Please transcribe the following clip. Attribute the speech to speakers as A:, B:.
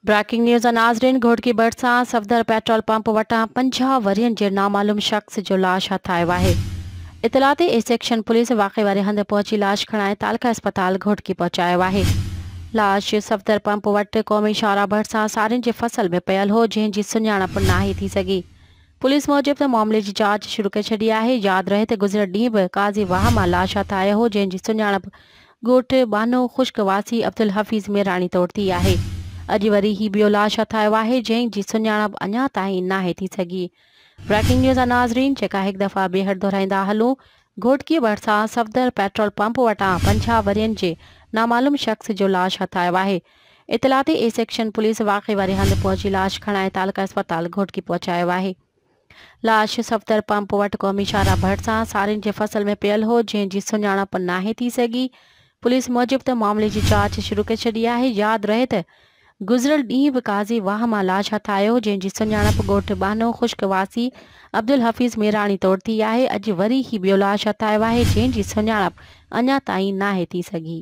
A: Breaking news ناظرين گهوٽڪي ڀرسان Safdar petrol pump وٽان 50 ورهين جي نامعلوم شخص جو لاش هٿ آيو آهي. اطلاع تي اي سيڪشن پوليس واقعي واري هنڌ پهچي لاش کڻائي تعلقه اسپتال گهوٽڪي پهچايو آهي. لاش صفدر پمپ وٽ قومي شاهراهه ڀرسان سارين جي فصل ۾ پيل هو جنهن جي سڃاڻپ ناهي ٿي سگهي. پوليس موجب ته معاملي جي جاچ شروع ڪري ڇڏي آهي. ياد رهي ته گذريل ڏينهن به قاضي واهه مان لاش هٿ آيو هو جنهن جي سڃاڻپ ڳوٺ ٻانهو خشڪ واسي عبدالحفيظ ميراڻي طور ٿي آهي. اڄ وري هي ٻيو لاش هٿ آيو آهي جنهن جي سڃاڻپ اڃا تائين ناهي ٿي سگهي. بريڪنگ نيوز ناظرين جيڪا هڪ دفعا ٻيهر دهرائيندا هلون گهوٽڪي ڀرسان صفدر پيٽرول پمپ وٽان 50 ورهين جي نامعلوم شخص جو لاش هٿ آيو آهي. اطلاع تي اي سيڪشن پوليس واقعي واري هنڌ پهچي لاش کڻائي تعلقه اسپتال گهوٽڪي پهچايو آهي. لاش صفدر پمپ وٽ قومي شاهراهه ڀرسان سارين جي فصل ۾ پيل هو جنهن جي سڃاڻپ ناهي ٿي سگهي. پوليس موجب ته معاملي جي جاچ شروع ڪري ڇڏي آهي. ياد رهي ته گذريل ڏينهن به قاضي واهه مان لاش هٿ آيو هو جنهن جي سڃاڻپ ڳوٺ ٻانهو خشڪ واسي عبدالحفيظ ميراڻي طور ٿي آهي. اڄ وري هي ٻيو لاش هٿ آيو آهي جنهن جي سڃاڻپ اڃا تائين ناهي ٿي سگهي.